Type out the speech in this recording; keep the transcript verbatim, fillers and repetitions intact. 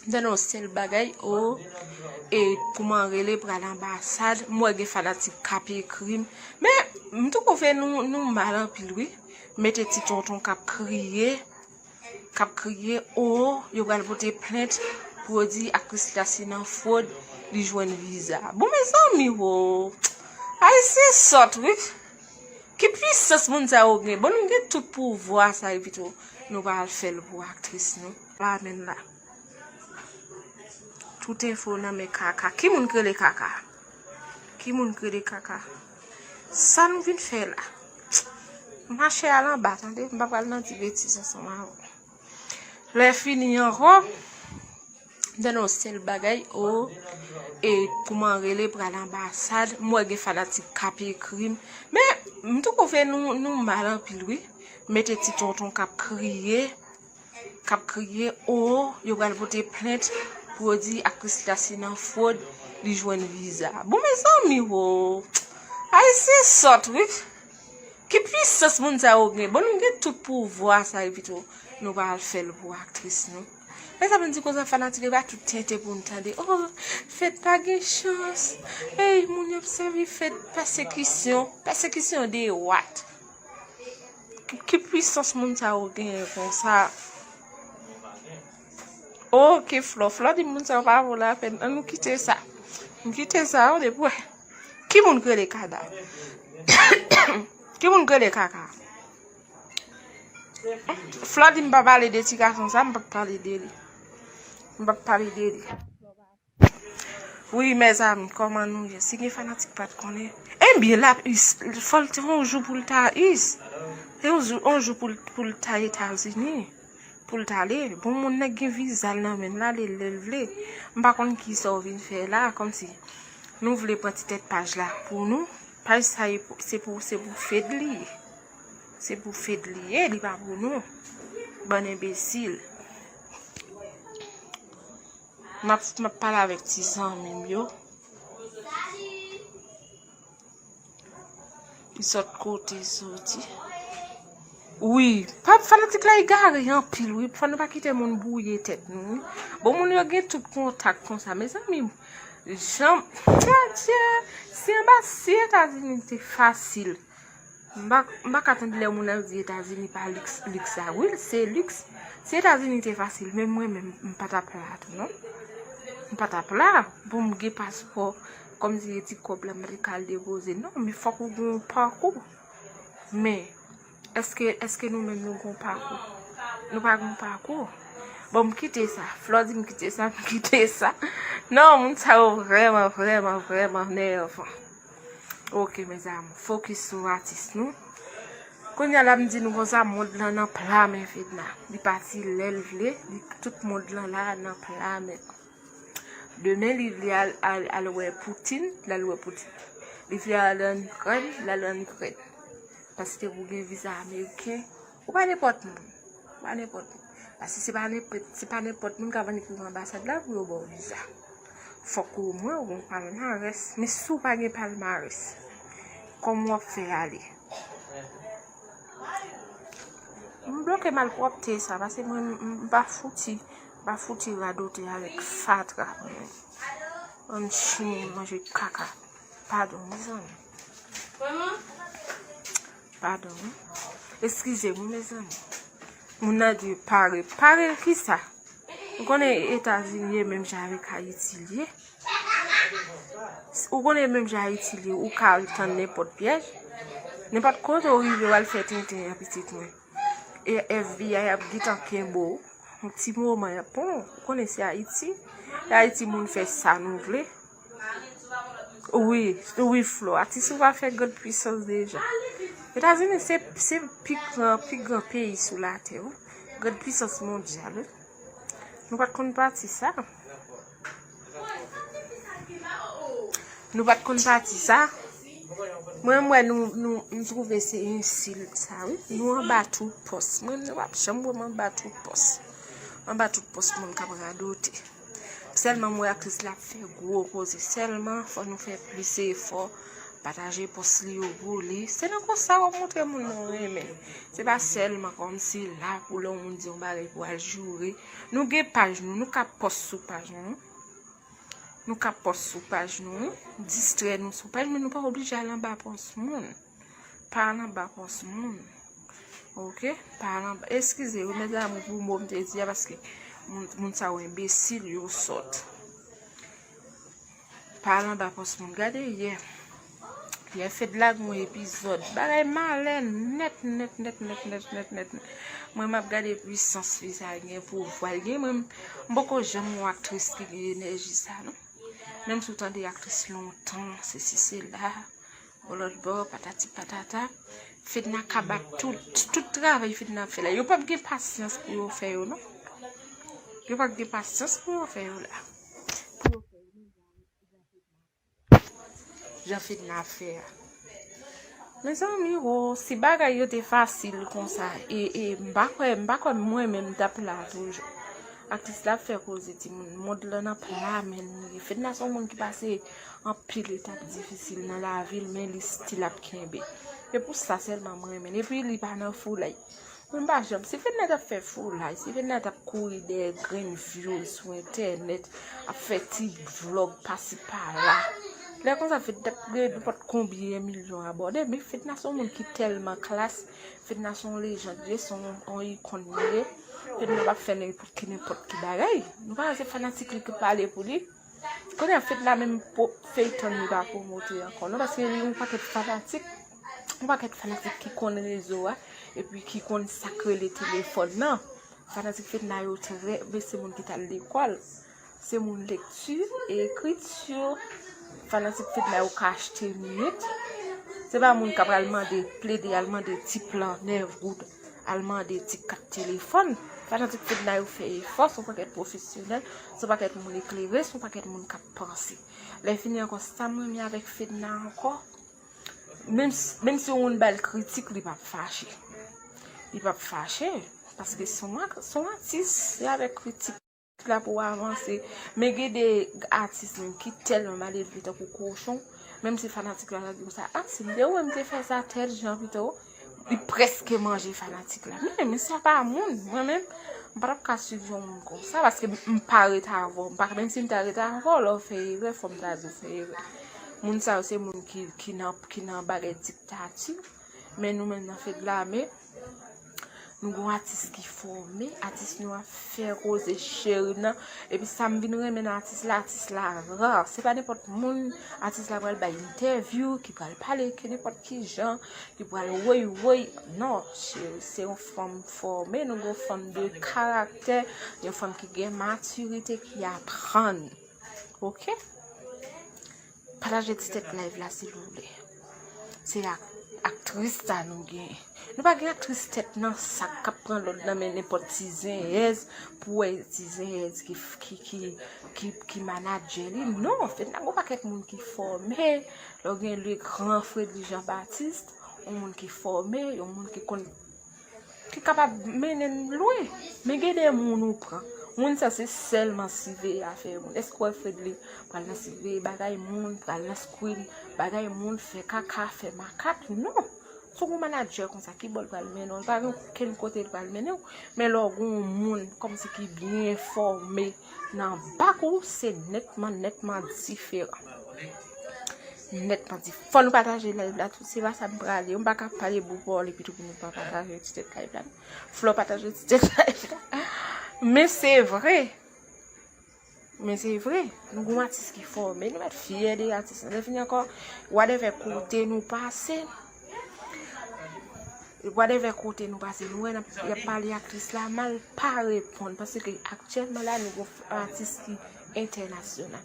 M tande yon sèl bagay, o, e, kouman rele, pral anbasad. M wè gen fanatik k ap ekri m. Men, m twouve nou, nou mal anpil, wi. Mete ti tonton k ap kriye, k ap kriye, o, yo pral pote plent pou yo di aktris la se nan fwod li jwenn viza. Bon, mezanmi, o, Ayisyen sòt, wi. Ki pwisans moun sa yo gen? Bon, nou gen tout pouvwa sa, epi tou, nou pral fè l pou aktris nou. Amen la. Tout enfo nan men Kaka. Ki moun k rele Kaka? Ki moun k rele Kaka? Sa nou vin fè la? Mache al anba, tande? M pa pral nan ti betiz ansanm avè w. Lè fini ankò, m tande yon sèl bagay, o, e, kouman rele, pral anbasad. M wè gen fanatik k ap ekri m. Men, m twouve nou, nou mal anpil, wi. Mete ti tonton k ap kriye, k ap kriye, o, yo pral pote plent pou yo di aktris la se nan fwod li jwenn viza. Bon, mezanmi, o, Ayisyen sòt, wi. Ki pwisans moun sa yo gen? Bon, nou gen tout pouvwa sa, epi tou, nou pral fè l pou aktris nou. Mezanmi, m di konsa, fanatik yo pa tout tenten pou n tande. O, Fed pa gen chans. Ey, moun yo ap sèvi Fed pèsekisyon. Pèsekisyon de what? Ki, ki pwisans moun sa yo genyen konsa? Oke, Flò. Flò di moun sa yo pa vo lapèn. Ann nou kite sa. Nou kite sa, o, depi wè. Ki moun k rele Kada? Ki moun k rele Kaka? Flò di m pa pale de ti gason sa, m p ap pale de li. M p ap pale de li. Wi, mezanmi, kòman nou ye? Si gen fanatik pa t konnen. Ebyen, l ap is, fò l te yon jou pou l ta is. Yon jou, yon jou pou l, pou l ta Etazini. Pou l ta ale. Bon, moun nan gen viza l nan men l, l ale lè l vle. M pa konn kisa w vin fè la, kòmsi nou vle pran ti tèt paj la pou nou. Paj sa e pou, se pou, se pou Fed li ye. Se pou Fed li ye, li pa pou nou. Bann enbesil. M ap, m ap pale avèk ti zanmi m yo. Li sòt kote soti. Wi, pa, fanatik la egare anpil, wi. Fò nou pa kite moun bwouye tèt nou, wi. Bon, moun yo gen tout kontak konsa, mezanmi. Jan, Adye, si anba, si Etazini te fasil, M pa, m pa ka tande lè moun ap di Etazini pa liks, liks la. Wi, se liks. Si Etazini te fasil, menm mwen menm, m pa t ap la tou, non. M pa t ap la. Pou m gen paspò, kòmsi se ti kòb la, m te ka al depoze. Non, men fòk ou gen yon pakou. Men, èske, èske nou menm nou gen yon pakou? Nou pa gen yon pakou. Bon, m kite sa. Flò di m kite sa, m kite sa. Non, moun sa yo vrèman, vrèman, vrèman nèvan. Ok, mes amours, fokis sou atis nou. Kounye a la, m di nou konsa, mond lan nan pla men Fedna. Li pati lè l vle, li, tout mond lan la nan pla men. Demen, li vle al, al, al wè Poutine, l al wè Poutine. Li vle al ann Ikrèn, l al ann Ikrèn. Paske ou gen viza ameriken, ou pa nenpòt moun. Pa nenpòt moun. Paske se pa nenpòt, se pa nenpòt moun k ap annik rive anbasad la pou yo ba w viza. Fòk ou omwen ou gen palmarès. Men si w pa gen palmarès, kòman w ap fè ale? M bloke malpwòpte sa, paske mwen, m, m pa fouti, m pa fouti radote avèk fatra. Bann chen manje kaka. Padon, mezanmi. Padon, wi. Eskize m, wi, mezanmi. Moun nan di pare. Pare kisa? Ou konnen Etazini ye menm jan avèk Ayiti l ye. Ou konnen menm jan Ayiti l ye, ou ka al tann nenpòt pyèj. Nenpòt kote ou rive, w al fè tenten a pitit mwen. E F B I ap gentan kenbe w. Yon ti moman, y ap pran w. Ou konnen se Ayiti. E Ayiti moun fè sa nou vle. Wi, wi, Flo. Atis ou pa fè grand puissance deja. Etazini se, se pi gran, pi gran peyi sou latè, wi. Grand puissance mondyal, wi. Nou pa t konn pati sa. Nou pa t konn pati sa. Mwen, m wè nou, nou, m twouve se ensil sa, wi. Nou anba tout pòs. Mwen, nou p ap janm wè m anba tout pòs. Anba tout pòs moun k ap radote. Sèlman m wè aktris la ap fè gwo koze. Sèlman, fò nou fè plis efò pataje pòs li yo pou li. Se nan konsa w ap montre moun nan w renmen. Se pa sèlman kòmsi la pou lè yon moun di yon bagay pou al joure. Nou gen paj nou, nou ka pòs sou paj nou. Nou ka pòs sou paj nou, distrè nou sou paj, men nou pa oblije al anba pòs moun. Pa al anba pòs moun. Oke? Pa al anba. Eskize wi, mezanmi, pou mo m te di a, paske moun, moun sa yo enbesil, yo sòt. Pa al anba pòs moun. Gade yè. Yè Fedla gen yon epizòd. Bagay malè nèt, nèt, nèt, nèt, nèt, nèt, nèt, nèt. Mwen, m ap gade pwisans fi sa gen, pouvwa l gen. Mwen, m poko janm yon aktris ki gen enèji sa, non. Menm si w tande aktris lontan, sesi, sela, bò lòt bò, patati patata, Fedna kaba tout, tout travay Fedna ap fè la. Yo p ap gen pasyans pou yo fè yo, non. Yo p ap gen pasyans pou yo fè yo la. Pou yo fè yo, men jan Fedna ap fè yo. Jan Fedna ap fè a. Mezanmi, o, si bagay yo te fasil konsa, e, e, m pa kwè, m pa kwè mwen menm m t ap la toujou. Aktris la ap fè koze timoun, mond lan nan pla men li ye. Fedna se yon moun ki pase anpil etap difisil nan lavi l, men li still ap kenbe. Se pou sa sèlman mwen renmen l. Epi li pa nan foulay. Mwen pa janm, si Fedna t ap fè foulay, si Fedna t ap kouri dèyè grenn views sou entènèt, ap fè ti vlòg pasi pala. Lè konsa Fedna t ap gen nenpòt konbyen milyon abòne, men Fedna se yon moun ki tèlman klas, Fedna se yon lejand li ye, se yon, yon ikòn li ye. Fedna p ap fè nenpòt ki, nenpòt ki bagay. Nou pa wè se fanatik li ki pale pou li. Kounye a Fedna menm po-, feyton li pa pwomote ankò non, paske li gen yon pakèt fanatik, yon pakèt fanatik ki konn rezo a, epi ki konn sa k rele telefòn nan. Fanatik Fedna yo trè, men se moun ki t al lekòl, se moun lekti e ekriti. Fanatik Fedna yo ka achte minit. Se pa moun k ap al mande, plede al mande ti plan nèf goud, al mande ti kat telefòn. Fanatik Fedna yo fè efò, se yon pakèt pwofesyonèl, se yon pakèt moun eklere, se yon pakèt moun k ap panse. Lè fini ankò, sa m renmen avèk Fedna ankò, menm si, menm si yon moun ba l kritik, li p ap fache. Li p ap fache, paske se yon ak-, se yon atis, se avèk kritik la pou w avanse. Men gen de atis menm ki tèlman mal elve tankou kochon, menm si fanatik la di konsa, a, si m te wè m te fè sa tèl jan pito, li prèske manje fanatik la. Men, men sa pa moun, mwen menm, m pa t ap ka swiv yon moun konsa, paske m pa ret avè w. M pa, menm si m ta ret avè w, lè w fè erè, fò m ta di w fè erè. Moun sa yo se moun ki, ki nan, ki nan bagay diktati, men nou menm nan Fedlame, nou gon atis ki fòme, atis nou ap fè koze cheri nan. Epi sa m vin renmen nan atis la, atis la ra. Se pa nenpòt moun atis la pral bay entèvyou, ki pral pale ki nenpòt ki jan, ki pral woy woy. Non, cheri, se yon fanm fòme, nou gon fanm de karaktè, yon fanm ki gen matirite, ki aprann. Oke? Pataje ti tèt live la, silvouplè. Se ak-, aktris sa nou gen. Nou pa gen aktris tèt nan sak k ap pran lòd nan men nenpòt ti zenyèz pou wè ti zenyèz ki, ki, ki, ki, ki manadjè li. Non, Fedna gon pakèt moun ki fòme. Lè w gen le gran Fredly Jean Baptiste, yon moun ki fòme, yon moun ki konn ki kapab mennen n lwen. Men gen de moun ou pran. Moun sa se sèlman siveye afè moun. Èske w wè Fredly pral nan siveye bagay moun, pral nan screen bagay moun, fè kaka, fè makak? Non. Si w gon manadjè konsa, ki bò l pral mennen w? L pa gen okenn kote l pral mennen w. Men lè w gon moun kòmsi ki byen fòme nan bak ou, se nètman, nètman diferan. Nètman di. Fò nou pataje live la tou. Se pa sa m prale. M pa ka pale bon pawòl epi tou pou nou pa pataje ti tèt live la. Flò pataje ti tèt live la. Men se vre. Men se vre. Nou gon atis ki fòme. Nou mèt fyè de atis. Lè fini ankò, whatever kote nou pase, whatever kote nou pase, nou wè n ap, y ap pale aktris la mal, pa reponn. Paske aktyèlman la, nou gon atis ki entènasyonal.